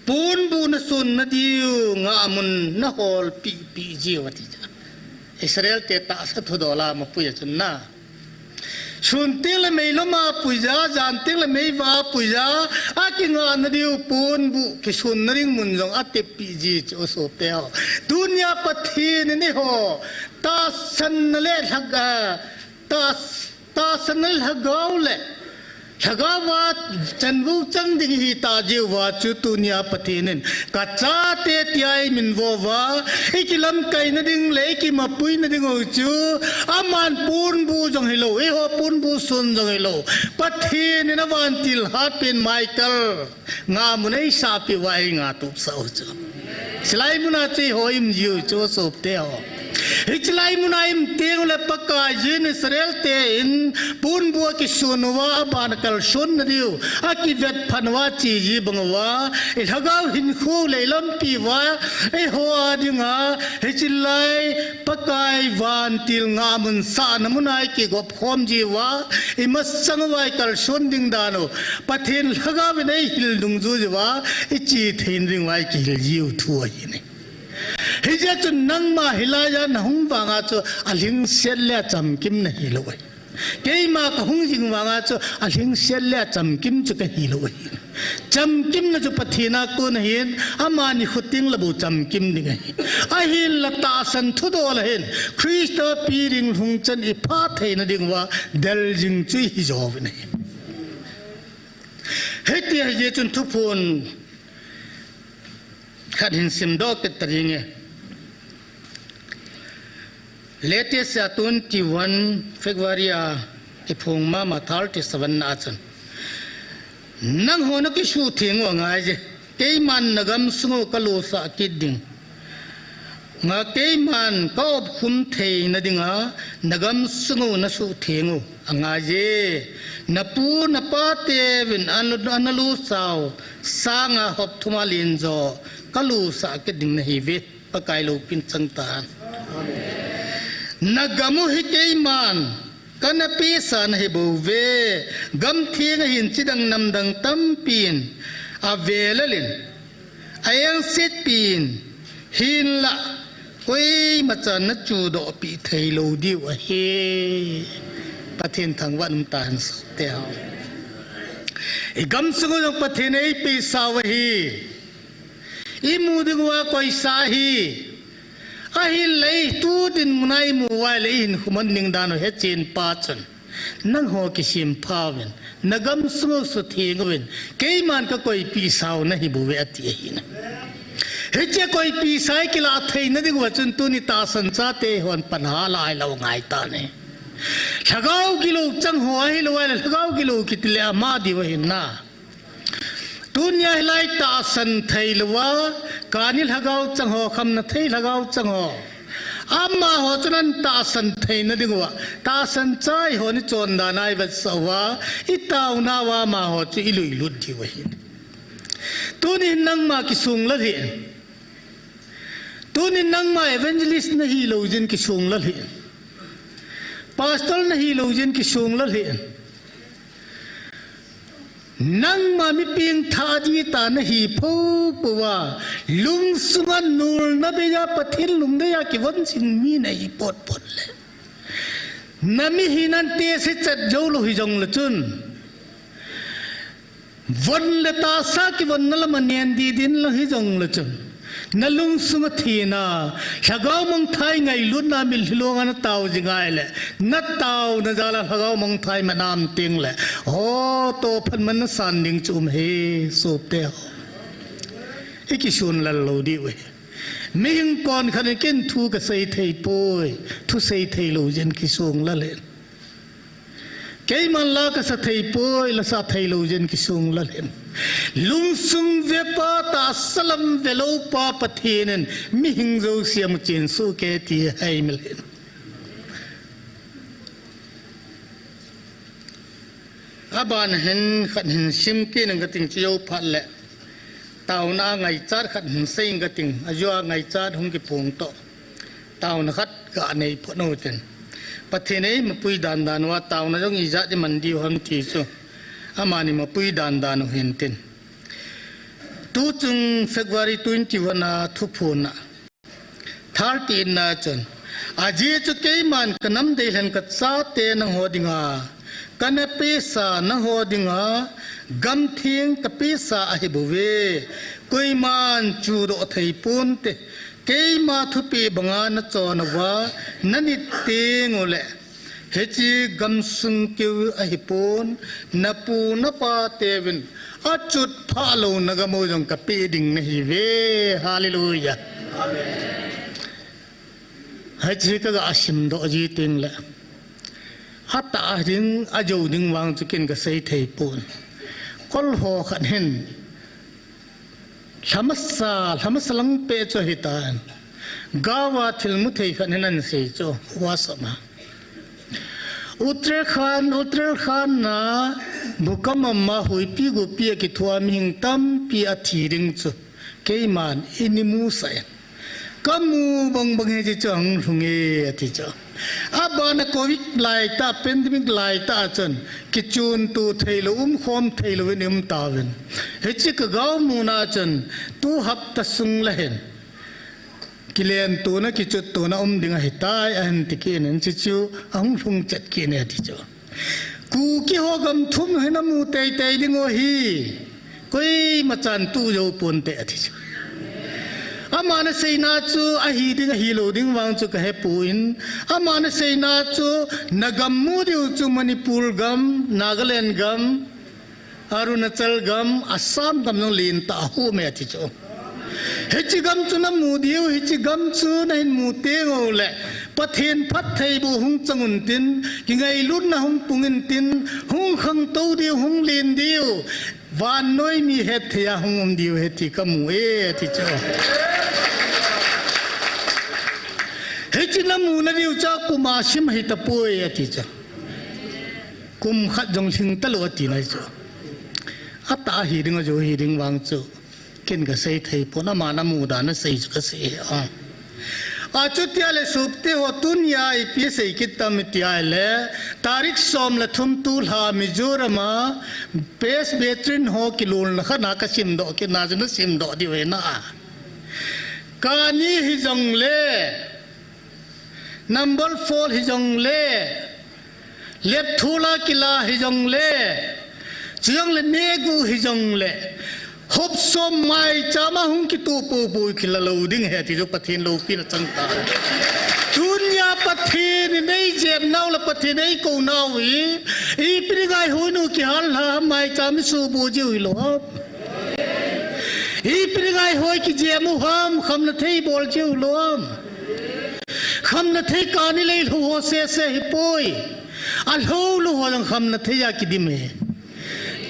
ponbuh nason nadiu ngahmun naholpeh peh jiu ati chu. Israel te tahsa thudol a amapui a chun na. Sun teng le meilom a apuija, jan teng le meivah a apuija, akingah nadiu ponbuh kisun nading mun jong atep peh ji chu sopi ho. Tunia Pathen in eiho tahsanna le lhag-, ah, tah-, tahsanna le lhagao le lhagao a chanvou chang ding ihi tah jeh uva chu tunia Pathen in kachate tia eiminvo uva, ikilamkai nading le ikimapui nading u chu, aman ponbuh jong hilou, eiho ponbuh sun jong hilou, Pathen in avantil hatpen Michael ngahmun eisahpeh uva eingah tupsah u chu. Chulai muna chu eiho ium jiu chu sopi ho. Hiche lai muna ium teng le Pakaiyin Israel te in ponbuh akisun uva, aban akalson nadiu akivetphat uva ache ji bang uva, ilhagao hinkho le ilampi uva, eiho a dinga hiche lai Pakai vantil ngahmun sahna muna ikigop khom ji uva, imasang uva ikalson ding dan u Pathen Lhagao in eihil dungjuiya, iche theina ding uva ikihil jiu thu ahi ne. Hijeh chun nangma hilaiya nahung vanga chu alhingset le achamkim nahilou ahi. Keima kahung jing vanga chu alhingset le achamkim chu kahilou ahi. Chamkimna chu Pathen a kon ahin, amani khuteng le bou chamkim ding ahi. Ahinla tahsan thudol ahin, Christa pi ding lhungchan iphat theina ding uva, deljing chu ihi jouvin ahi. Hiti ahijeh chun thuphon khat hin simdoh kit ta ding e. Latest a twenty-one February a iphong mama thirty-seven na a chun, nangho nakisuhtheng u angaije, keiman nagamsung u kalosah kit ding. Nga keiman ka opkhum theina dinga, na gamsung u na suhtheng u angaiye. Na pu na pa teuvin ana, ana lusah u sanga hop thum a len jo ka lusah kit ding nahiuve. Pakai loupina chang tahen. Na gam u hi keiman kana pehsa nahi bouve. Gam theng ahin chidang namdang tampin avelel in, a engsetpin, hinlah koimachan na chudohpeh thei lou diu ahi. Pathen thangvah in um tahen sopi teho. I gamsung u jong Pathen in eipehsa u ahi. Imu diuva koisa ahi. Ahinlah tu dinmun a imu uva leh ihinkho man ding dan u hechen pa chun, nangho kisempha uvin, na gamsung u suhtheng uvin, keiman ka koipehsa u nahi bouve ati ahi. Hiche koipehsa i kilah theina diuva chun tuni tahsan chate hon pan hala hilou ngai tan ahi. Lhagao gilou chang ho ahilou a leh lhagao gilou kiti leh ama diu ahi na. Tunia hilai tahsan thei louva, kani lhagao chang ho, khamna thei lhagao chang ho, amaho chun ana tahsan theina diuva, tahsan cha i hon i chondan a i vetsah uva, i taona uva amaho chu i luilut diu ahi. Tunin nangma kisong lal hih in. Tunin nangma evangelist nahi lou jeh in kisong lal hih in. Pastor nahi lou jeh in kisong lal hih in. Nangma mi pengthah ding tah nahi phoh pouva, lungsunga nolna beiya Pathen lungdeiya kivon jing mi nahi potpot leh, na mihin ana test chet jou lou hijongle chun, von le tahsa kivonna lama nen didin lang hijongle chun, na lungsunga thina, lhagao mangthah ngailutna mitlhi longa na tao jing ahileh, na taona jal a lhagao mangthah i man a um tengleh, ho, tohphat man na san ding chu um ahi sopi teho. I kisong lal lou diu ahi. Mihing konkhat in ken thu ka sei thei poi, thu sei thei lou jeh in kisong lal hih in. Keiman la ka sa thei poi, la sa thei lou jeh in kisong lal hih in. Lungsung ve pa, tahsa lam ve lou pa Pathen in mihing jouse amu chen soh kei ti haimil hih in. Aban hin khat hin sim kit inge kating, chujou phat leh taona ngaichat khat hin sei inge kating, ajeh a ngaichat hung kiphong toh taona khat kanei phot u hitin. Pathen in eimapui dandan uva taona jong ijat iman diu ham ti chu amani mapui dandan u hintin. Tuchung February twenty-one a thuphon a thirty-eight na chun, ajeh chu keiman ka nam deilhen ka chate nangho dinga kana pehsa, nangho dinga gamtheng ka pehsa ahi bouve. Koiman chudoh thei ponte, keima thupeh banga na chon uva na nit teng uleh, hiche gamsung keu ahi pon, na pu na pa teuvin achutphah louna gam u jong ka peh ding nahiuve. Hallelujah. Hiche ka ga simdoh ji tengleh, atah ding, ajou ding vang chu ken ka sei thei pon. Kol ho khat hin, lhamasa, lhamasa lang peh chu ahitan. Gao a thil mu thei khat hin ana sei chu, WhatsApp a. Uttarakhand, Uttarakhand a bhukam ama huipi gupi a kithoa mihing tampi athi ding chu keiman eini musah in. Ka mu bang bang hiche chu ahung lhung e ati chu. Abana Covid laitah, pandemic laitah a chun, kichonto thei lou, umkhom thei louvin i um tauvin. Hiche ka gao muna chun, tu hapta sung leh hin kilentona, kichuttona um ding ahitai, ahin ti kit in, hiche chu ahung lhung chet kit e ati chu. Kuki ho gam thum hin amu teitei ding u ahi. Koimachan tu jou ponte ati chu. Ama na seina chu ahi ding ahi lou ding vang chu ka hepon. Ama na seina chu na gam mu diu chu Manipur gam, Nagaland gam, Arunachal gam, Assam gam jong lentah a hum e ati chu. Hiche gam chu na mu diu, hiche gam chu na hin mu teng uleh, Pathen phattheiboh hung chang untin, kingailutna hung pung intin, hung khangtou diu, hung len diu, vannoi mi hetthei a hung um diu ahi ti ka mu e ati chu. Hiche namu nadiu chu kum a sim hitapoi ati chu. Kum khat jong lhing talou ati nai chu. Atah hi ding, ajo hi ding vang chu ken kasei thei pon, ama namu dan asei chu kasei a. Achuti ahile sopte ho, tunia ipi sei kit tam iti ahile, tarik som le thum tulha Mizoram a Presbyterian ho kilolna khat na kasimdoh kit na chu nasimdoh diu ahi na. Kani hijongle, number four hijongle, Lepthula kila hijongle, chujongle Negu hijongle, hopsom maicham a hung kitoh poupou kila lou ding ahi ti chu Pathen loupina chang tai. Tunia Pathen in eijepnau le Pathen in eikou nau hi, ipi dinga ihoi u kihal lha, maicham isuhboh jiu hilou ham? Ipi dinga ihoi kijep u ham, khamnathei bol jiu lou ham? Khamnathei kani lei lhou ho sese hipoi. Alhou lou ho jong khamnathei a kidim e.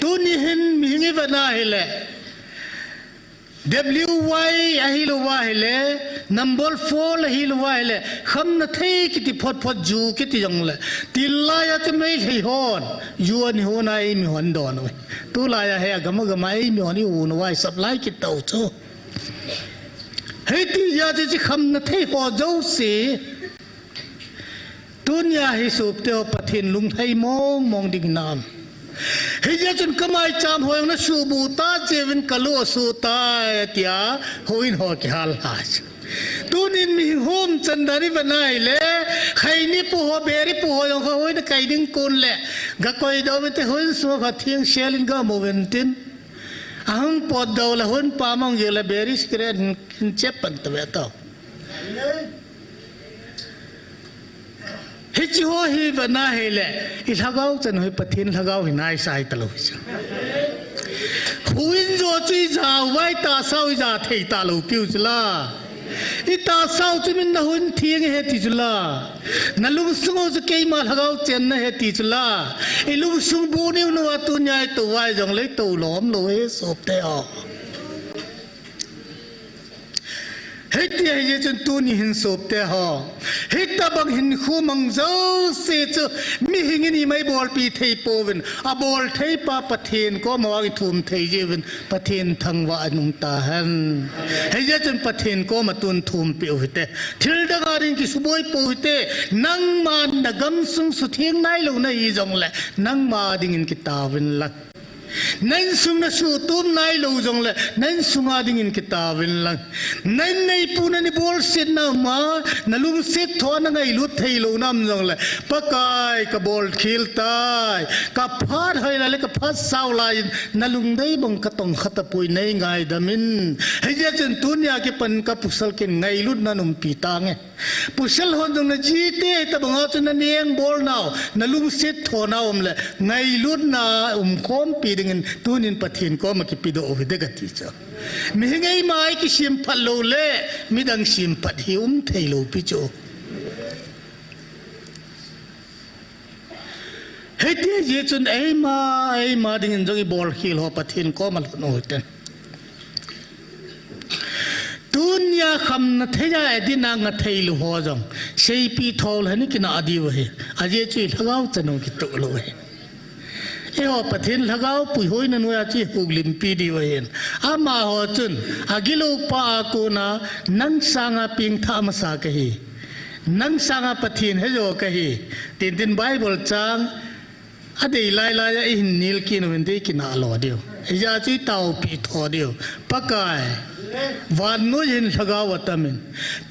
Tuni hin mihem ivet na hile, W Y ahilouva hile, number four ahilouva hile, khamnathei kiti photphot ju kiti jongle, til laiya chu Meitei hon ju anahon a eimi hon don uve. Tulaiya hi agam agam a eimi hon ihon uva isap lai kit tau chu. Hiti jeh a chu hiche khamnathei ho jouse, tunia hi sopte ho, Pathen lunglhai mong mong ding hinam? Hijeh chun kamaicham ho jong nasuhboh ta jeh uvin, kalo asuh tai tia houin ho kihal lha chu. Tunin mihem hom chan dan ivet na hile, khaini pu ho, beri pu ho jong kha houin a kai ding kon le, gakoidoh uvinte, houin sunga kha theng sel in gamu uvin tin. Ahung potdoh le houin pam ahung gel le beri cigarette hin chep pan tave tau. Hiche ho hi ivet na hile, ilhagao chan u hi Pathen lhagao hi naisai talou hi chu. Houin jo chu ijao uva itahsa u ija thei talou piu chu la. Itahsa u chu min nahouin theng ahi ti chu la. Nalungsung u chu keima lhagao chenna ahi ti chu la. Ilungsung bu niu niu a tunia itou uva jongle itou lom lou ahi sopte ho. Hiti ahijeh chun tuni hin sopte ho, hitobang hinkho mang jouse chu mihem in ima ibolpi thei pouvin, abol thei pa Pathen koma vang ithum thei jiuvin, Pathen thangvah in um tahen. Hijeh chun Pathen koma tun thumpeh u hite. Thil dang a ding kisuboi pou hite. Nangman nagamsung sutheng nailou nahi jongle, nangma dingin kitaovin lang. Na insung nasuhtom nailou jongle, na insung a dingin kitaovin lang. Na in na ipu na ibolsetna um a, nalungset thoh a nangailut theilou na um jongle, Pakai kabolkhel tai, kaphat hoi lai le kaphat sao laiyin, nalungdei bang katongkha tapoi, neingaidam in. Hijeh chun tunia kipan kapasal ken ngailutna in umpi tange. Pasal hon jong najite hitobanga chu naneng bolnau, nalungset thonau um le, ngailutna umkhompi dingin tunin Pathen koma kipedoh u hite kati chu. Mihem eima ikisemphat lou le, midang semphat hi umtheilou pi chu. Hiti jeh chun eima, eima dingin jong ibolkhel ho Pathen koma lhun u hite. Tunia khamna thei a adin a ngatheilou ho jong, seipeh tho lheh in kinah diu ahi. Ajeh chu ilhagao chanu kitoh lou ahi. Eiho Pathen lhagao puihoina noiya chu ihuklimpi diu ahin. Amaho chun, agilou pa a kona, nang sanga pengthah masa kahi. Nang sanga Pathen hejo kahi. Tin tin Bible chang, adei lailai a ihin nilkit uvin dei kinah lo diu. Hijeh chun itaopeh tho diu. Pakai, vannoi hin lhagao atamin.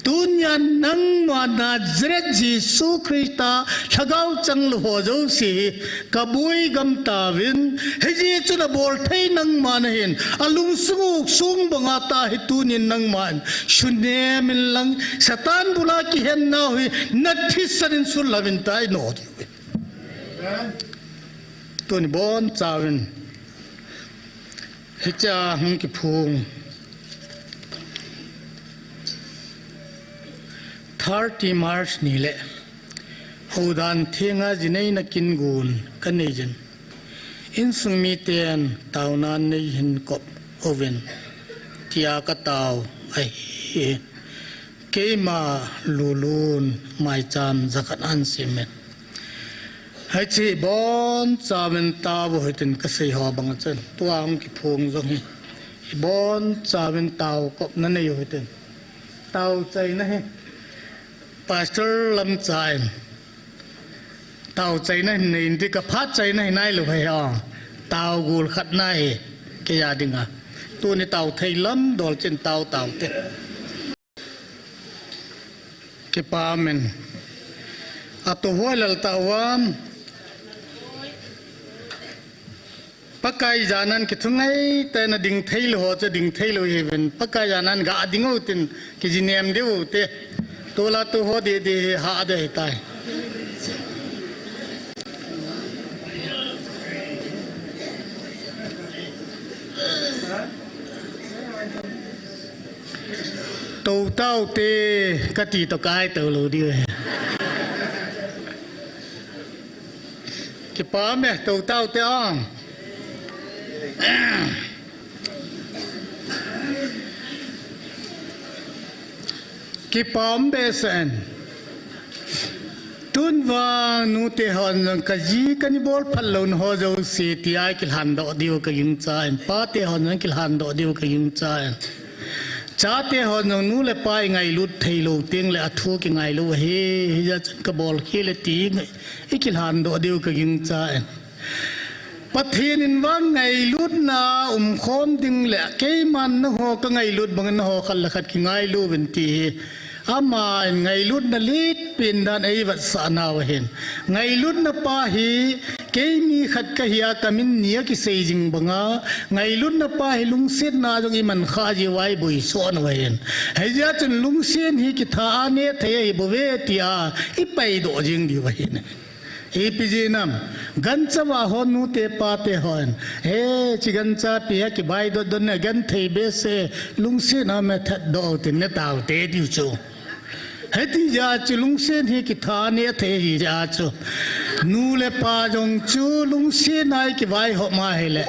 Tunia nangma Nazareth Jesu Christa lhagao changlou ho jouse hi kaboi gam tauvin. Hijeh chun abolthei nangma nahin. Alungsung u sung banga tah hi tunin nangman sunem inlang. Satan bula kihennau hi nathisan in sulhauvin tai no diu. Tuni bonchauvin hichea hung kiphong thirty March nile houdan thenga jineina kin gon kanei jin, insung miten taona neihin kop uvin tia katao ahi. Keima Lulun maicham jakhat ahin sem in. Hiche hi ibonchauvin tao u hitin kasei ho bang a chun. Tua hung kiphong jong hi. Ibonchauvin tao kopna nei u hitin. Tao chaina hi. Pastor Lamcha in. Tao chaina hin nei in ti ka phat chaina hi nailou hi a. Tao gul khat nahi. Kei a dinga. Tuni tao thei lam dol chin tao tao te. Kipa min. Atu huai lal ta uam. Pakai janan kithungai te na ding thei lou ho chu ding thei lou hi ven. Pakai janan ga ding u tin kijinem diu te. Tula tu ho di di ha de tai. Tou tau te, kati toh kai tou lou diu. Kipa me, tou tau te a. Kipa um behseh in. Tun vang nute hon jong ka ji ka ni bol phat lou na ho jouse tia kilhan doh diu ka gingcha in. Pate hon jong kilhan doh diu ka gingcha in. Chate hon jong nu le pa i ngailut thei lou teng le a thu kingai lou ahi, hijeh chun ka bol khel e ti i kilhan doh diu ka gingcha in. Pathen in vang ngailutna umkhom ding le keiman nangho ka ngailut bangin nangho khat le khat kingailu uvin ti hi. Aman ngailutna letpen dan ei vetsah nau ahin. Ngailutna pa hi kei mi khat kahi a ka min ni a kisei jing banga. Ngailutna pa hi lungsetna jong i man kha ji uva i boi soh nau ahin. Hijeh chun lungset hi kitha a ne thei ahi bou ve tia i paidoh jing diu ahin. Ipi jeh ham, gancha vah ho nute pate hon. He, chi gancha pi a kibai dot dot ne gan thei behseh, lungset a me that doh tin ne tao te diu chu. Hiti jeh chu lungset hi kitha ne thei hi jeh chu. Nu le pa jong chu lungset a i kivai hop ma hile.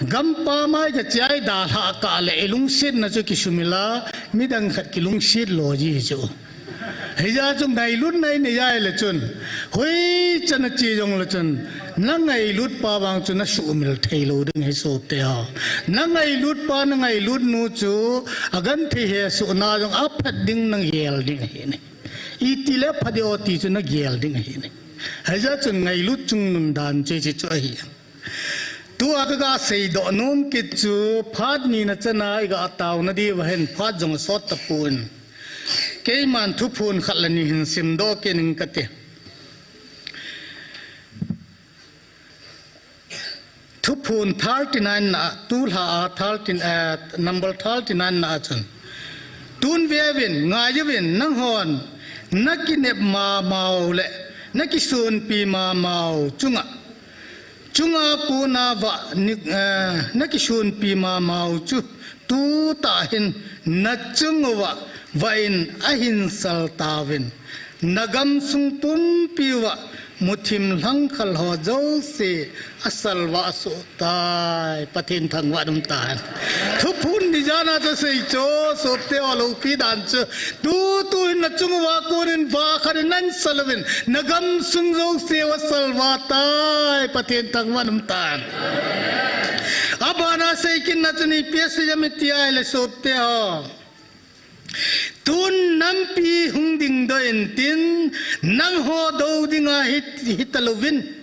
Gampam a i ka chai dalha kah le i lungsetna chu kisumil a, midang khat kilungset lo ji chu. Hijeh chun ngailutna i nei a ile chun, hoicha na che jong le chun, na ngailut pa vang chu na sumil thei lou ding ahi sopi te ho. Na ngailut pa, na ngailut nu chu, a gan thei he suna jong a phat ding na gel ding ahi ne. Iti le phat ding o ti chu na gel ding ahi ne. Hijeh chun ngailut chungnun dan chu hiche chu ahi. Tua ka ga seidoh nom kit chu phat ni na chan a i ga taona diu ahin phat jong sot tapon. Keiman thuphon khat le ni hin simdoh kit ning kate. Thuphon thirty-nine na, tulha a thirteen, eh, number thirty-nine na a chun. Tun veuvin, ngai uvin, nanghon, na kinep mamau le, na kisonpi mamau chunga. Chunga kona vah ni, eh, na kisonpi mamau chu tutah hin na chung uva vah in ahin sal tauvin. Na gamsung pumpi uva muthim lhangkhal ho jouse asalvah soh tai. Pathen thangvah in um tahen. Thuphon ni jana chu sei chu, sopi te ho loupi dan chu. Tutu hin na chung uva konin vah khat in nan sal uvin, na gamsung jouse asalvah tai, Pathen thangvah in um tahen. Abana sei kit na chu ipi asei em iti ahile sopi te ho. Tun nampi hung dingdoh in tin, nangho dou dinga hi, hita louvin.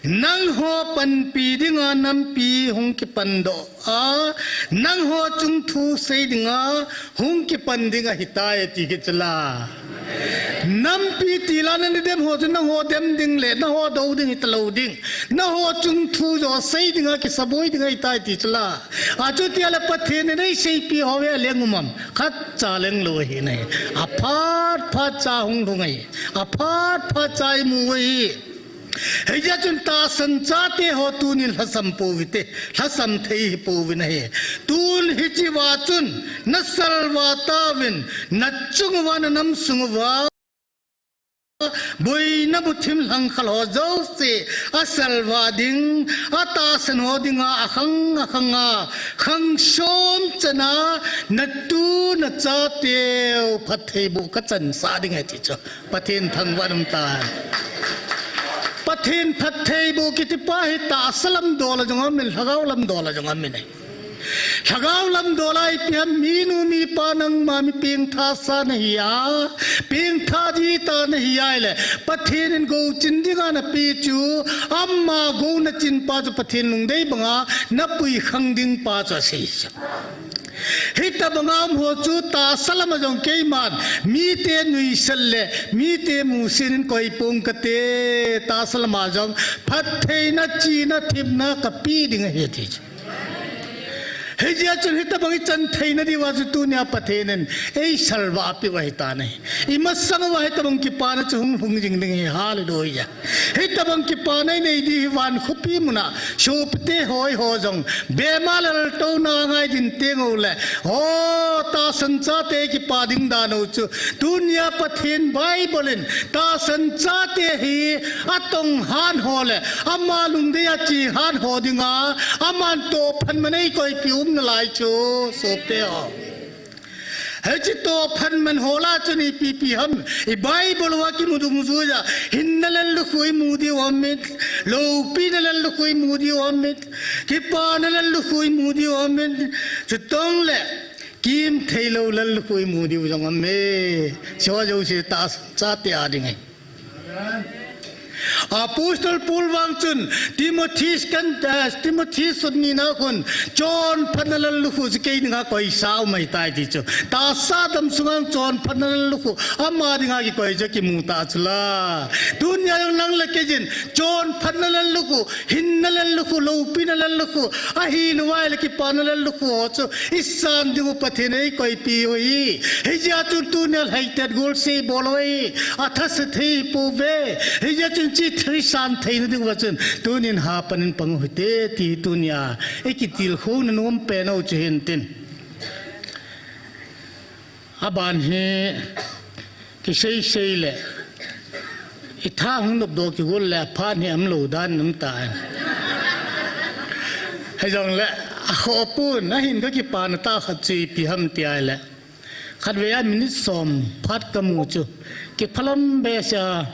Nangho panpi dinga nampi hung kipan doh a, nangho chung thu sei dinga hung kipan ding ahitai ti kit chula. Nampi tila na ni dem ho chu nangho dem ding le, nangho dou ding hita lou ding. Nangho chung thu jo sei dinga kisaboi ding ahitai ti chula. Achuti a le Pathen in eiseipi ho ve leng um am. Khatcha leng lou ahi ne. Aphat phat cha hung lhung ahi. Aphat phat cha imu u ahi. Hijeh chun tahsan chate ho tunin lhasam pou hite, lhasam thei hi pouvin ahi. Tun hiche uva chun, na salvah tauvin, na chung uva, na nam sung uva, Boina muthim lhangkhal ho jouse, asalvah ding, atahsan ho dinga, akhang, akhanga, khang som chana, natu, nachateu, phattheiboh kachansah ding ahi ti chu. Pathen thangvah in umtah. Pathen phattheiboh kitipa hi tahsa lam dola jong amin, lhagao lam dola jong amin. Lhagao lam dola ipi ham, minu mipa nangma mi pengthah sa nahi a, pengthah ding tah nahi ahile, Pathen in gou chin dinga napeh chu, ama gou nachin pa chu Pathen lungdei banga napui khang ding pa chu asei. Hitabanga um ho chu tahsa lama jong keiman mite nuisat le mite musit in koi ponge kati, tahsa lama jong phattheina, chihna, thepna kapeh ding ahi ti chu. Hijeh chun hitabang ichan theina diuva chu tunia Pathen in eisalvah peh u ahitan ahi. Imasang uva hitabang kipana chu hung lhung jing ding ahi. Hallelujah. Hitabang kipana inei diu hi van khopi muna sopite ho, eiho jong bema le laltouna ngai ding teng uleh, o, tahsan chate kipa ding dan u chu, tunia Pathen Bible in tahsan chate hi atong han ho le ama lungdei a che han ho dinga aman tohphat man eikoipi um nalai chu, sopite ho. Hiche tohphat man ho lah a chun ipi ipi ham, i Bible uva kimu dungjuiya, hinna lallukhuh imu diu aum in, loupina lallukhuh imu diu aum in, kipana lallukhuh imu diu aum in, chuteng le kimtheilou lallukhuh imu diu jong aum e. Hiche jouse tahsan chate a ding ahi. Apostle Paul vang chun Timothy kan, eh, Timothy sut nina khun chonphatna lallukhuh chu kei dinga koisa aum ahitai ti chu. Tahsa dam sunga chonphatna lallukhuh ama dinga kikoi chu kimu tah chu la. Tunia jong nang le kei in chonphatna lallukhuh, hinna lallukhuh, loupina lallukhuh, ahilouva ahile kipana lallukhuh ho chu isan diu Pathen eikoipi u ahi. Hijeh chun tunia lhaitet golsei bol u ahi. Athase thei pouve. Hijeh chun hiche thei san theina diuva chun tunin hapan in pang u hite ti tunia ikitilkhouna nom pen u chu hintin. Aban hi kisei sei le itha hung nopdoh kigol le aphat hi umlou dan um tan. Hijongle akhoh pon, ahin kakipana tah khat chu ipi ham ti ahile, khatvei a minute som phat kamu chu kiphalam behseh a,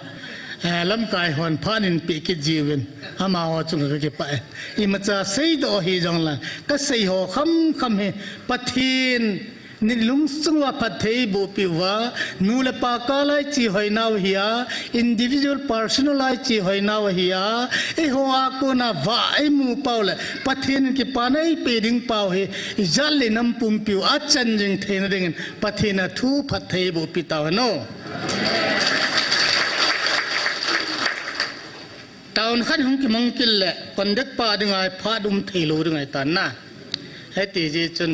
eh, lamkai hon phat in peh kit jiuvin, amaho chunga kakipah e. Imacha seidoh hijongle kasei ho khamkham hi Pathen in lungsung uva phattheiboh peh uva, nu le pa kah a iche hoinau ahi a, individual personal a iche hoinau ahi a, eiho a kona vah eimu pau le Pathen in kipana eipeh ding pau hi ijat le nam pumpiu achan jing theina dingin Pathen in athu phattheiboh peh tauhen o. Town khat hung kimang kit le conductor pa dinga phat um theilou ding ahitan na. Hiti jeh chun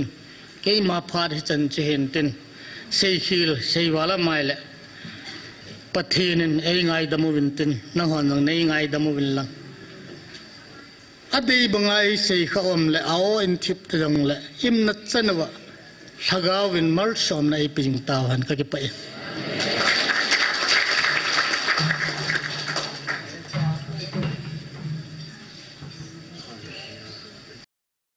keima phat hichan chu hintin, seikhel seival amai le Pathen in eingaidam uvin tin, nanghon jong neingaidam uvin lang. Adei banga eisei kha um le, a-o in thip ta jongle, imna chan uva Lhagaovin malsomna eipe jing tauhen, kakipah e.